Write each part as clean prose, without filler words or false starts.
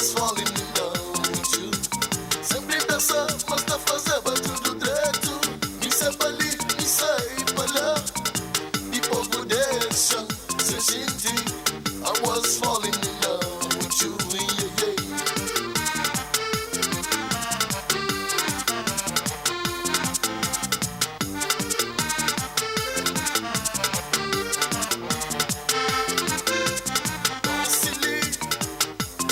was falling in love with you. Sempre pensa, mas tá fazendo tudo direito. Me sai pra ali, me sai pra lá. E pouco deixa se sentir. I was falling in love with you, yeah, yeah. Doce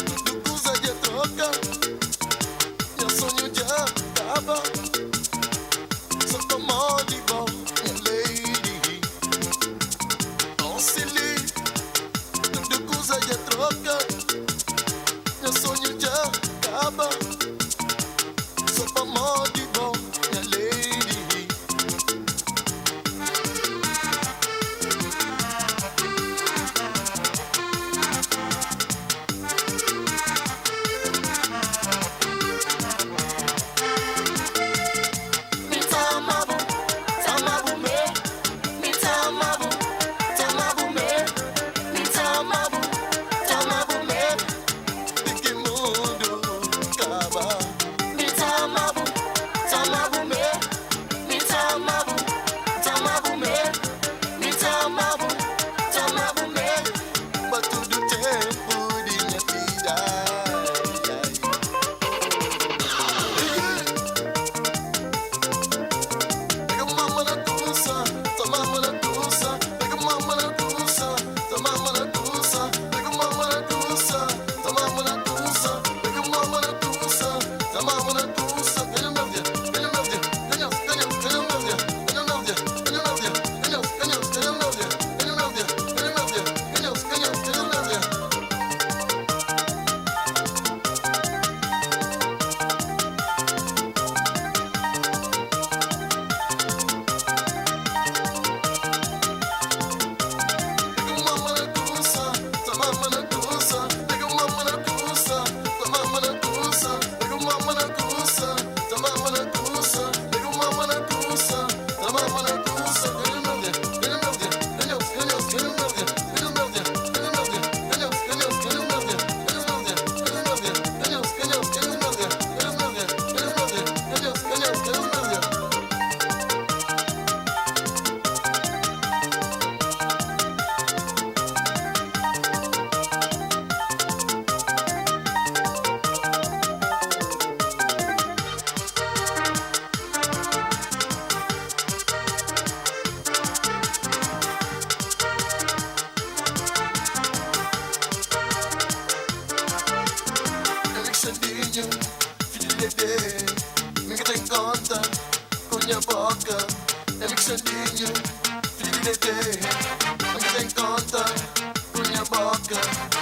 tudo coisa de troca. Meu sonho já acaba. Só tomou de bom, minha lady. Doce tudo coisa de troca. Meu sonho já acaba. Só tomou de bom, minha lady. Mi tamabu, tamabu me. Mi tamabu, tamabu me. Mi tamabu, tamabu me. De que mundo acaba? Mi tamabu, tamabu me. Mi tamabu, tamabu me. Mi tamabu, tamabu me. Mas tudo tempo de minha vida. Pega mama na tusa, toma mama na tusa, pega mama na tusa, toma mama na tusa, pega mama na tusa, toma mama na tusa, pega mama na tusa, toma mama na tusa, ganha meu dia, ganha meu dia, ganha, ganha, ganha meu dia, ganha meu dia, ganha meu dia, ganha, ganha, ganha meu dia, ganha meu dia, ganha meu dia, ganha, ganha, ganha meu dia. Pega mama na tusa, toma mama na tusa, pega mama na tusa, toma mama na tusa, pega mama na tusa, toma mama na tusa, pega mama na tusa, toma mama na tusa, ganha meu dia, ganha meu dia, ganha, ganha, ganha meu dia, ganha meu dia, ganha meu dia, ganha, ganha, ganha meu dia, ganha meu dia, ganha meu dia, ganha, ganha, ganha meu dia, ganha meu dia, ganha meu dia, ganha, ganha, ganha meu dia. Alexandrinho, filho de bebê, me tem conta com minha boca. Alexandrinho, filho de bebê, me tem conta com minha boca.